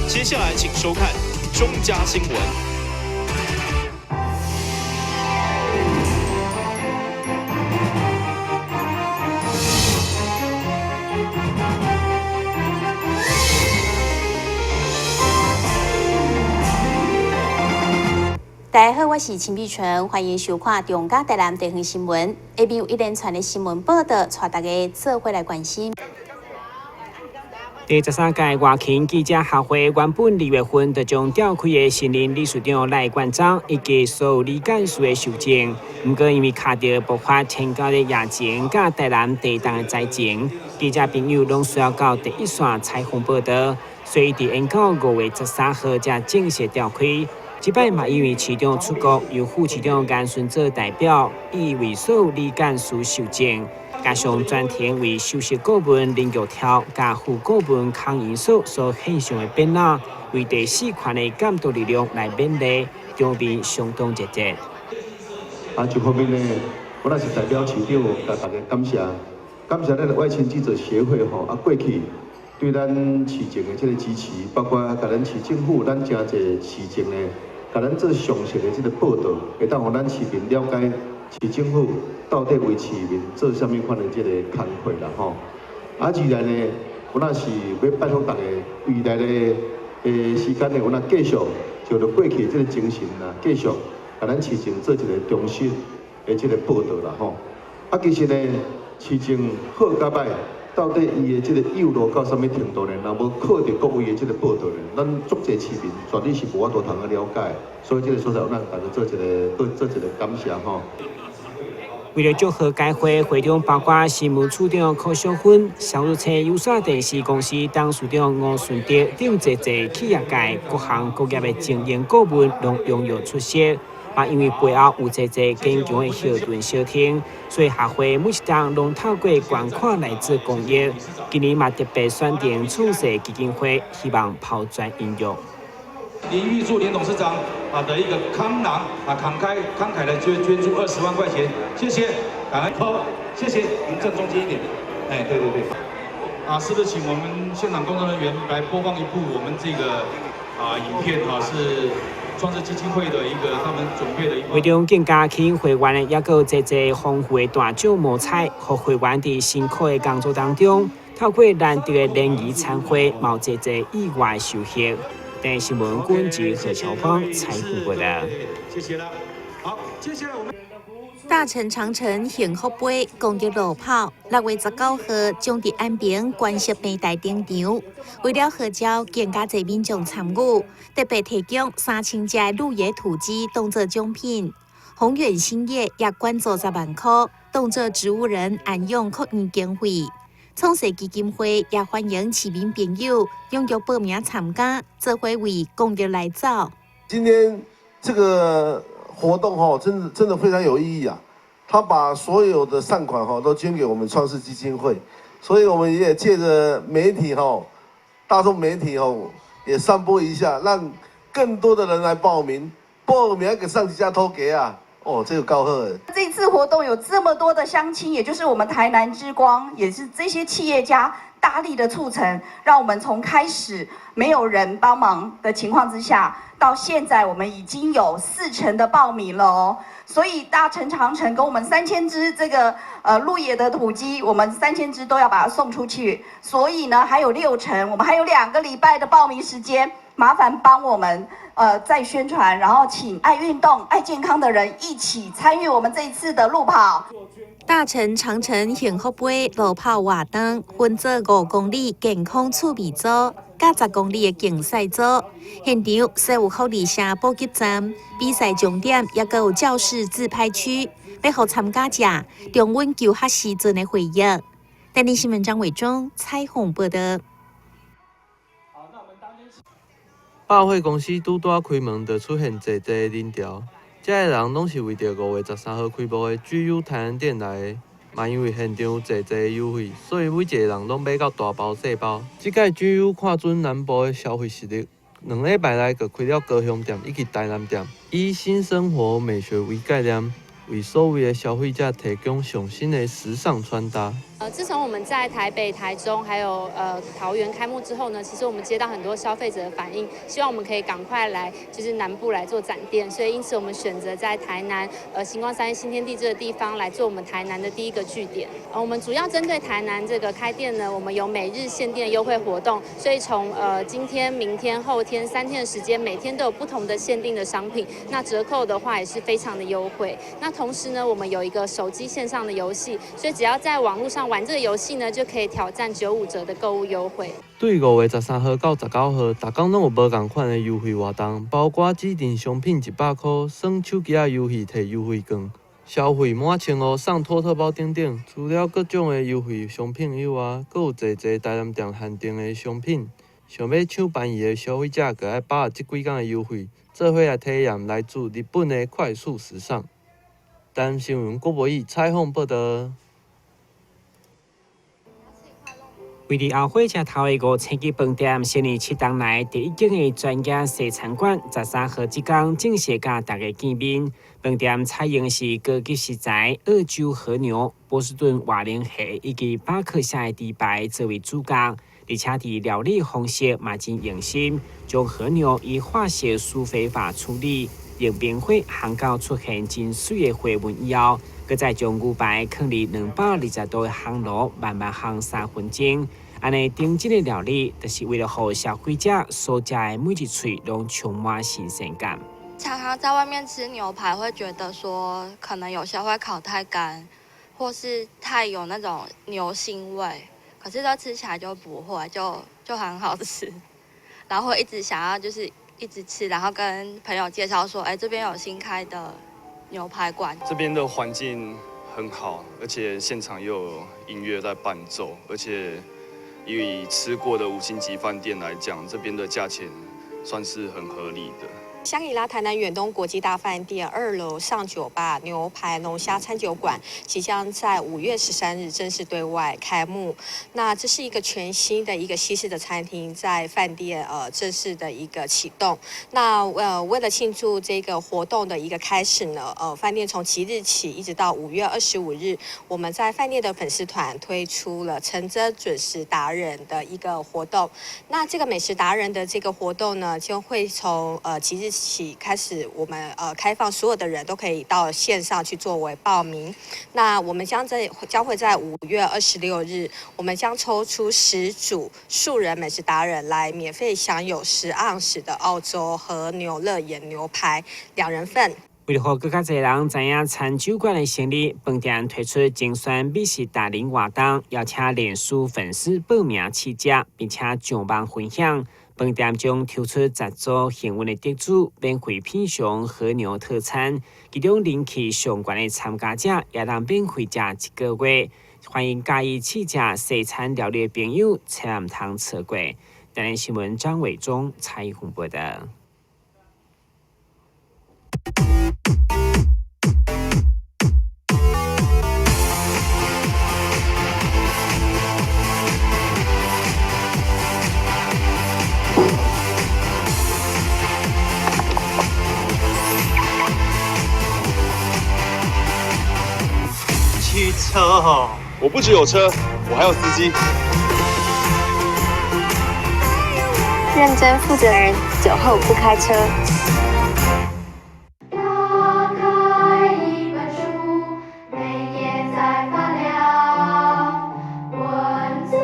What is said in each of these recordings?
接下來請收看中嘉新聞。大家好，我是陳碧純，歡迎收看中嘉台南地方新聞。下面有一連串的新聞報道，帶大家做伙來關心。第13屆外勤記者協會原本2月份就將調開的新任理事長賴冠章以及所有理監事的受證，毋過因為卡著爆發天狗的疫情佮台南地動的災情，記者朋友攏需要到第一線採訪報道，所以佇延到5月13號才正式調開。這擺嘛因為市長出國，由副市長顏順做代表，伊為所有理監事受證。加上專程為首席顧問林玉超佮副顧問康銀鎖所獻上的匾額，為第四權的監督力量來勉勵，場面相當熱烈。啊，這方面呢，我也是代表市長，共大家感謝，感謝咱的外勤記者協會吼，啊過去對咱市政的這個支持，包括共咱市政府，咱誠濟市政呢，共咱做詳細的這個報導，會當予咱市民了解市政府到底為市民做啥物款的這個工課啦吼。啊，自然呢，我若是欲拜託大家，未來的時間呢，我若繼續就著過去這個精神啦，繼續共咱市政做一個忠實的這個報導啦吼。啊，其實呢，市政好佮歹，到底伊的這個幼路到啥物程度呢？若無靠著各位的這個報導呢，咱足濟市民絕對是無法度通去了解。所以這個所在，咱大家做一個感謝吼。為了祝賀該會，會中包括新聞處長柯小芬、小日車有線電視公司董事長吳順德等濟濟企業界各行各業的精英顧問攏踴躍出席。嘛，因為背後有濟濟堅強的後盾相挺，所以協會每一冬攏透過捐款來做公益。今年嘛特別選定創世基金會，希望拋磚引玉。林玉柱連董事長啊的一個慷囊啊慷慨的捐助20萬塊錢，謝謝，感恩，好，謝謝，您正中間一點，哎，對對對，啊，是不是請我們現場工作人員來播放一部我們這個啊影片啊，是創世基金會的一個他們準備的一會中更加吸引會員的，抑閣有濟濟豐富的大獎模彩，予會員佇辛苦的工作當中，透過難得的聯誼餐會，嘛有濟濟意外的收穫。電視新聞軍及何喬芳採訪報導。謝謝啦。好，接下來我們大城長城幸福杯公益路跑，6月19號將佇安平關石平台登場。為了號召更加濟民眾參與，特別提供3000隻鹿野土雞當做獎品。宏遠興業也捐助10萬塊，當做植物人安養擴院經費。創世基金會也歡迎市民朋友踴躍報名參加，做伙為公益來走。今天這個活動吼，真的真的非常有意義啊！他把所有的善款吼都捐給我們創世基金會，所以我們也借著媒體吼，大眾媒體吼也散播一下，讓更多的人來報名，報名給上幾家偷給啊！哦，這個夠好。這次活動有這麼多的鄉親，也就是我們台南之光，也是這些企業家大力的促成，讓我們從開始沒有人幫忙的情況之下，到現在我們已經有40%的報名了哦。所以大城長城給我們3000隻這個鹿野的土雞，我們3000隻都要把它送出去。所以呢，還有6成，我們還有2個禮拜的報名時間，麻煩幫我們再宣傳，然後請愛運動、愛健康的人一起參與我們這一次的路跑。大城長城幸福杯路跑活動分做5公里健康趣味組，佮10公里的競賽組。現場設有福利社補給站，比賽終點抑閣有教室自拍區，欲予參加者重溫求學時陣的回憶。電視新聞張偉忠採訪報導。百貨公司拄拄仔開門，就出現濟濟的人潮。遮的人攏是為著5月13號開幕的 GU 台南店來的。嘛因為現場有濟濟的優惠，所以每一個人攏買到大包細包。這擺 GU 看準南部的消費實力，2禮拜內就開了高雄店以及台南店，以新生活美學為概念，為所有的消費者提供上新的時尚穿搭。自從我們在台北、台中還有桃園開幕之後呢，其實我們接到很多消費者的反應，希望我們可以趕快來就是南部來做展店，所以因此我們選擇在台南新光三越新天地這個地方來做我們台南的第一個據點。我們主要針對台南這個開店呢，我們有每日限定的優惠活動，所以從今天、明天、後天3天的時間，每天都有不同的限定的商品，那折扣的話也是非常的優惠。那同時呢，我們有一個手機線上的遊戲，所以只要在網絡上玩這個遊戲呢，就可以挑戰95折的購物優惠。對5月13號到19號，逐工攏有無仝款的優惠活動，包括指定商品100箍，耍手機仔遊戲提優惠券，消費滿1500送托特包等等。除了各種的優惠商品以外，閣有濟濟台南店限定的商品。想欲搶便宜的消費者，閣愛把握這幾工的優惠，做伙來體驗來自日本的快速時尚。台南新聞郭博義採訪報導。位佇後火車頭的五星級飯店，新年7冬來第一間的專業西餐館，13號這工正式佮大家見面。飯店採用是高級食材澳洲和牛、波士頓瓦倫蝦以及巴克夏的豬排作為主角，而且佇料理方式嘛真用心，將和牛以化學施肥法處理，用明火烘到出現真媠的花紋以後，閣再將牛排囥佇220度的烘爐慢慢烘3分鐘。按呢頂級的料理，就是為了予消費者所食的每一喙攏充滿新鮮感。常常在外面吃牛排，會覺得說可能有些會烤太乾，或是太有那種牛腥味。可是這吃起來就不會，就很好吃，然後會一直想要就是一直吃，然後跟朋友介紹說，哎，這邊有新開的牛排館。這邊的環境很好，而且現場又有音樂在伴奏，而且以吃過的五星級飯店來講，這邊的價錢算是很合理的。香格里拉台南遠東國際大飯店2樓上酒吧牛排龍蝦餐酒館即將在5月13日正式對外開幕。那這是一個全新的一個西式的餐廳，在飯店正式的一個啟動。那為了慶祝這個活動的一個開始呢，飯店從即日起一直到5月25日，我們在飯店的粉絲團推出了陳真準時達人的一個活動。那這個美食達人的這個活動呢，就會從即日起開始，我們開放所有的人都可以到線上去作為報名。那我們將會在5月26日，我們將抽出10組素人美食達人來免費享有10盎司的澳洲和牛肋眼牛排兩人份。為了予閣較濟人知影餐酒館的生意，飯店推出精選美食達人活動，邀請臉書粉絲報名試食，並且上網分享。飯店將抽出10組幸運的得主，免費品嘗和牛特餐。其中人氣上懸的參加者也通免費食一個月。歡迎佮意試食西餐料理的朋友，千萬毋通錯過。台南新聞張偉忠採訪報導。汽車哦，我不只有車，我還有司機。認真負責人，酒後不開車。打開一本書，每頁在發亮，文字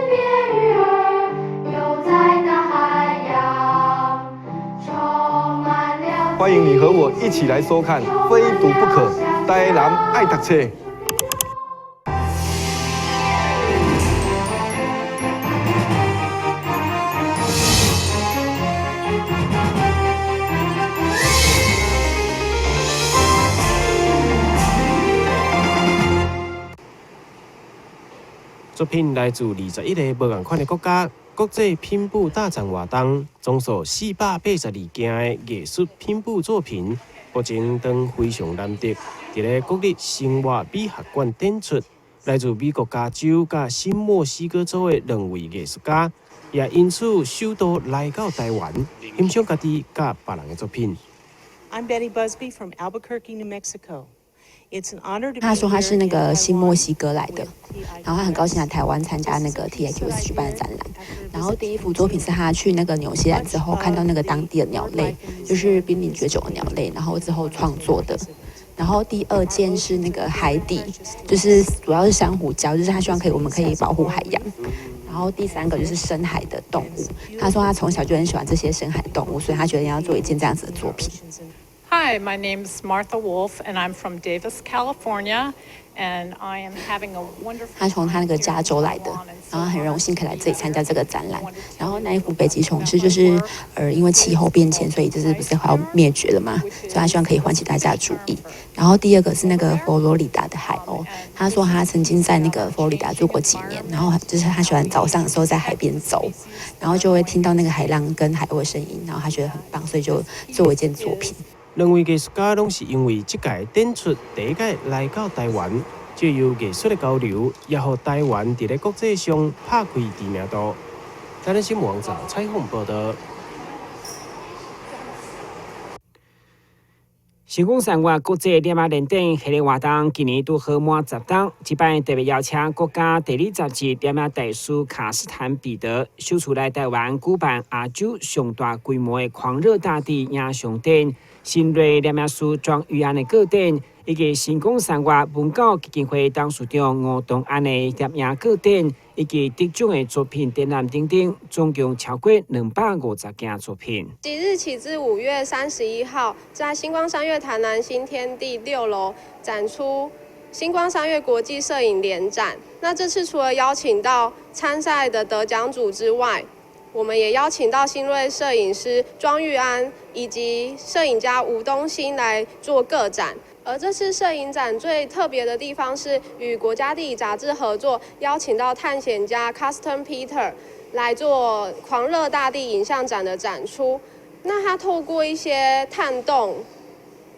變魚兒，游在大海洋，充滿了。歡迎你和我一起來收看《非讀不可》，台南愛讀冊。作品來自21個無仝款的國家，國際拼布大展活動，總數482件的藝術拼布作品，目前當非常難得，佇咧國立生活美學館展出。來自美國加州佮新墨西哥州的兩位藝術家，也因此首度來到台灣，欣賞家己佮別人的作品。 I'm Betty Busby from Albuquerque, New Mexico. 他說他是那個新墨西哥來的，然後他很高興來台灣參加那個 TIQS 舉辦的展覽。然後第一幅作品是他去那個紐西蘭之後看到那個當地的鳥類，就是瀕臨絕種的鳥類，然後之後創作的。然後第二件是那個海底，就是主要是珊瑚礁，就是他希望可以我們可以保護海洋。然後第三個就是深海的動物，他說他從小就很喜歡這些深海動物，所以他決定要做一件這樣子的作品。 Hi, my name is Martha Wolf, and I'm from Davis, California, and I am having a wonderful. 他從他那個加州來的，然後很榮幸可以來這裡參加這個展覽。然後那一幅北極熊是就是因為氣候變遷，所以就是不是快要滅絕了嘛，所以他希望可以喚起大家的注意。然後第二個是那個佛羅里達的海鷗，他說他曾經在那個佛羅里達住過幾年，然後就是他喜歡早上的時候在海邊走，然後就會聽到那個海浪跟海鷗的聲音，然後他覺得很棒，所以就做一件作品。兩位藝術家攏是因為這屆展出第一屆來到台灣，藉由藝術的交流，也予台灣佇咧國際上拍開知名度。台南新聞網站採訪報道。星光三月國際攝影聯展系列活動今年拄好滿10冬，這擺特別邀請國家地理雜誌攝影大師卡斯坦彼得首次來台灣舉辦亞洲上大規模的狂熱大地影像展，新銳攝影師莊玉安的個展，以及星光三月文教基金會董事長吳東安的攝影個展，以及得獎的作品展覽等等，總共超過250件作品。即日起至5月31號，在新光三越台南新天地6樓展出新光三越國際攝影聯展。那這次除了邀請到參賽的得獎組之外，我們也邀請到新銳攝影師莊玉安以及攝影家吳東興來做個展。而這次攝影展最特別的地方是與國家地理雜誌合作，邀請到探險家 Carsten Peter 來做狂熱大地影像展的展出。那他透過一些探洞、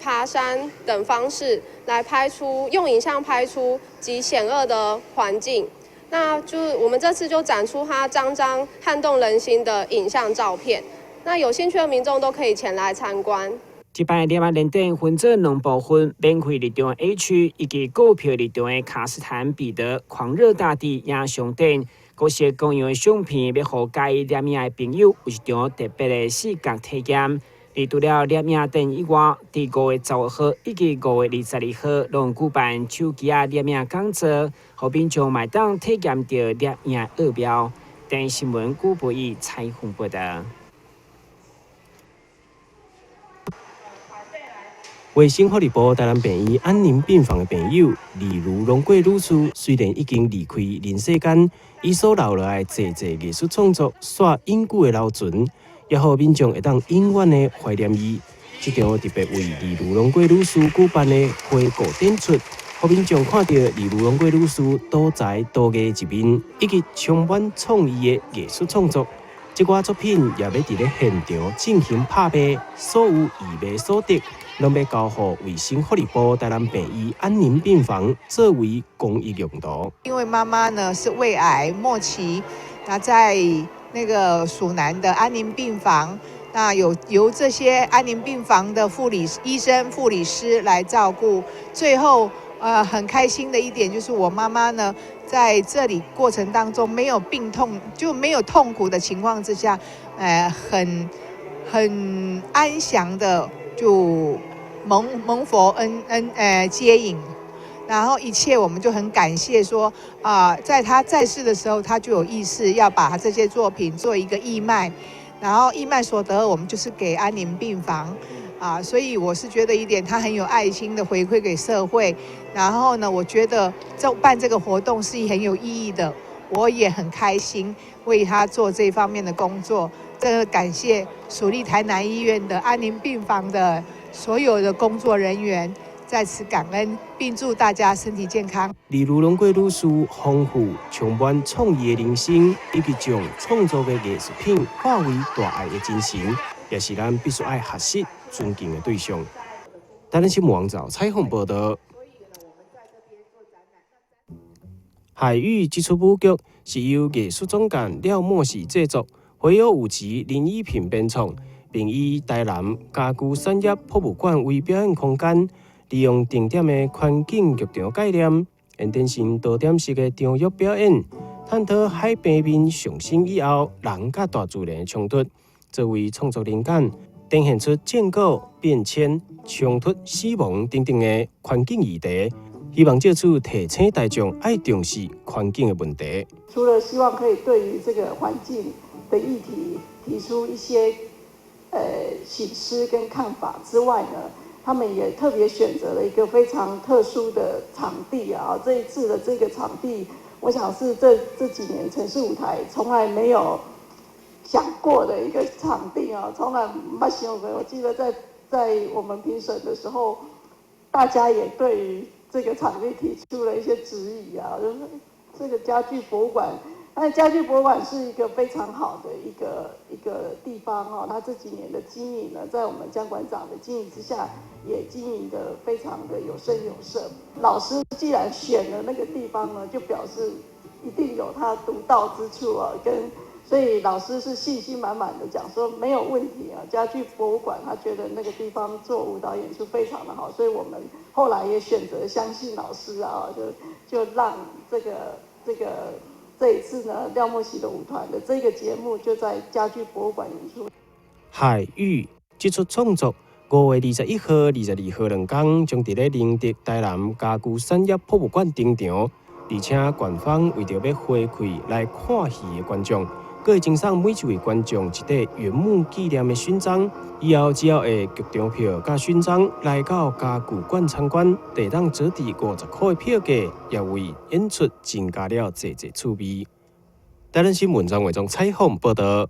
爬山等方式來拍出，用影像拍出極險惡的環境。那就我們這次就展出他張張撼動人心的影像照片。那有興趣的民眾都可以前來參觀。這擺攝影聯展分做兩部分，免費入場 A 區以及購票入場的卡斯坦彼得狂熱大地影像展，各式各樣的相片，欲予佮意攝影的朋友有一場特別的視覺體驗。而除了攝影展以外，佇5月15號以及5月22號，攏舉辦手機仔攝影講座，予民眾嘛會當體驗著攝影奧妙。電視新聞古博義採訪報道。衛生福利部台南病院安寧病房的病友李如龍桂女士，雖然已經離開人世間，伊所留落來濟濟藝術創作，煞永久的留存，也予民眾會當永遠的懷念伊。這場特別為李如龍桂女士舉辦的回顧展出，予民眾看著李如龍桂女士多才多藝一面，以及充滿創意的藝術創作。這寡作品也欲佇咧現場進行拍賣，所有義賣所得，攏欲交予衛生福利部台南病院安寧病房作為公益用途。因為媽媽呢是胃癌末期，那在那個曙南的安寧病房，那有由這些安寧病房的護理醫生、護理師來照顧。最後，很開心的一點就是我媽媽呢，在這裡過程當中沒有病痛，就沒有痛苦的情況之下，很安詳的就蒙佛恩接引，然後一切我們就很感謝說啊，在他在世的時候，他就有意識要把他這些作品做一個義賣，然後義賣所得，我們就是給安寧病房。啊，所以我是覺得一點，他很有愛心的回饋給社會。然後呢，我覺得這辦這個活動是很有意義的，我也很開心為他做這方面的工作。這個感謝署立台南醫院的安寧病房的所有的工作人員，在此感恩，並祝大家身體健康。李如龍桂女士豐富、充滿創意的人生，以及將創作的藝術品化為大愛的精神，也是咱必須愛學習、尊敬的對象。台南新聞網站採訪報道。海域這齣舞劇是由藝術總監廖莫喜製作，回有舞集林依品編創，並以台南家具產業博物館為表演空間。利用定點的環境劇場概念，演變成多點式的場域表演，探討海平面上升以後人佮大自然的衝突，作為創作靈感，呈現出建構、變遷、衝突、死亡等等的環境議題，希望藉此提醒大眾愛重視環境的問題。除了希望可以對於這個環境的議題提出一些省思跟看法之外呢，他們也特別選擇了一個非常特殊的場地啊！這一次的這個場地，我想是這幾年城市舞台從來沒有想過的一個場地啊，從來沒想過。我記得在我們評審的時候，大家也對於這個場地提出了一些質疑啊，就是這個家具博物館。那家具博物館是一個非常好的一個地方哦，它這幾年的經營呢，在我們江館長的經營之下，也經營得非常的有聲有色。老師既然選了那個地方呢，就表示一定有他獨到之處啊，所以老師是信心滿滿的講說沒有問題啊。家具博物館他覺得那個地方做舞蹈演出非常的好，所以我們後來也選擇相信老師啊，就讓這個這一次呢，廖莫喜的舞團的這個節目就在家具博物館演出。海域這齣創作，5月21號、22號兩工，將佇咧寧德台南家具產業博物館登場，而且館方為著欲回饋來看戲的觀眾，閣會贈送每一位觀眾一塊原木紀念的勳章。以後只要攜劇場票佮勳章來到家具館參觀，就會當折抵50塊的票價，也為演出增加了濟濟趣味。台南新聞張偉忠採訪報道。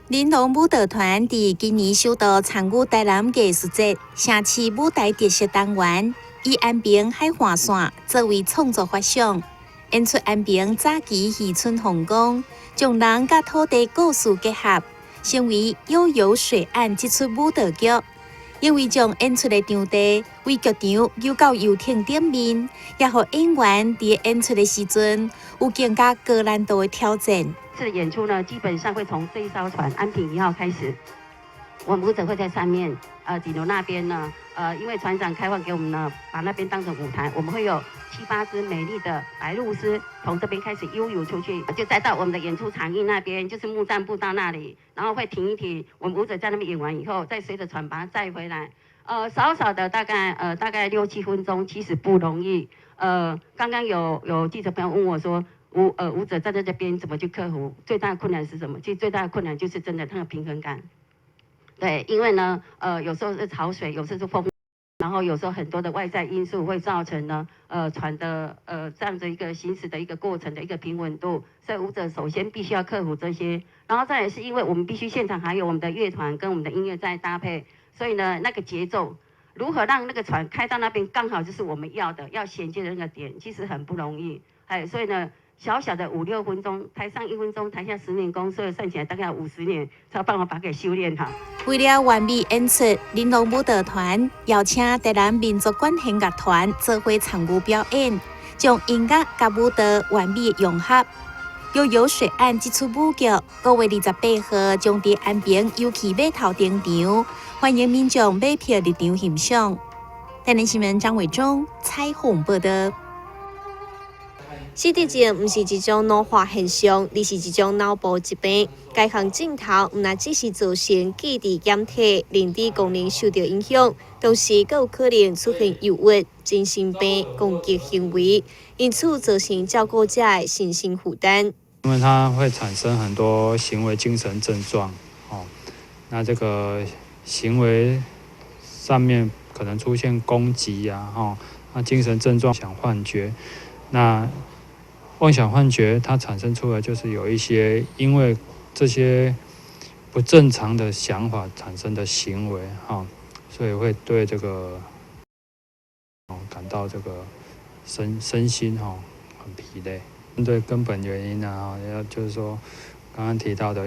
玲瓏舞蹈團佇今年首度參與台南藝術節城市舞台特色單元，以安平海岸線作為創作發想，演出安平早期漁村風光，將人佮土地故事結合，成為悠遊水岸這齣舞蹈劇。因為將演出的場地為劇場移到遊艇頂面，也予演員佇演出的時陣有更加高難度的挑戰。這演出呢，基本上會從這一艘船安平一號開始，我們舞者會在上面，底樓那邊呢，因為船長開放給我們呢，把那邊當成舞台，我們會有七八隻美麗的白鷺鷥從這邊開始悠游出去，就再到我們的演出場域那邊，就是木棧步道那裡，然後會停一停，我們舞者在那邊演完以後，再隨着船把它載回來，少少的大概六七分鐘，其實不容易。剛剛有記者朋友問我說，舞者站在這邊怎麼去克服？最大的困難是什麼？其實最大的困難就是真的那個平衡感。對，因為呢，有時候是潮水，有時候是風，然後有時候很多的外在因素會造成呢，船的這樣的一個行駛的一個過程的一個平穩度。所以舞者首先必須要克服這些，然後再來是因為我們必須現場還有我們的樂團跟我們的音樂在搭配，所以呢，那個節奏如何讓那個船開到那邊剛好就是我們要的要銜接的那個點，其實很不容易。哎，所以呢，小小的五六分鐘，台上1分鐘，台下10年功，所以算起來大概50年，才有辦法把它給修煉好。為了完美演出，玲瓏舞蹈團邀請台南民族管弦樂團做伙參與表演，將音樂佮舞蹈完美融合。悠遊水岸這齣舞劇，5月28號將佇安平遊憩碼頭登場，歡迎民眾買票入場欣賞。台南新聞張偉忠採訪報道。失智症毋是一種老化現象，而是一種腦部疾病。該項症頭毋但只是造成記憶減退、認知功能受到影響，同時閣有可能出現憂鬱、精神病、攻擊行為，因此造成照顧者的身心負擔。因為它會產生很多行為精神症狀，哦，那這個行為上面可能出現攻擊呀，哦，那精神症狀想幻覺，那妄想幻覺它產生出來就是有一些因為這些不正常的想法產生的行為，哈，所以會對這個感到這個身心哈很疲累。針對根本原因呢，要就是說剛剛提到的。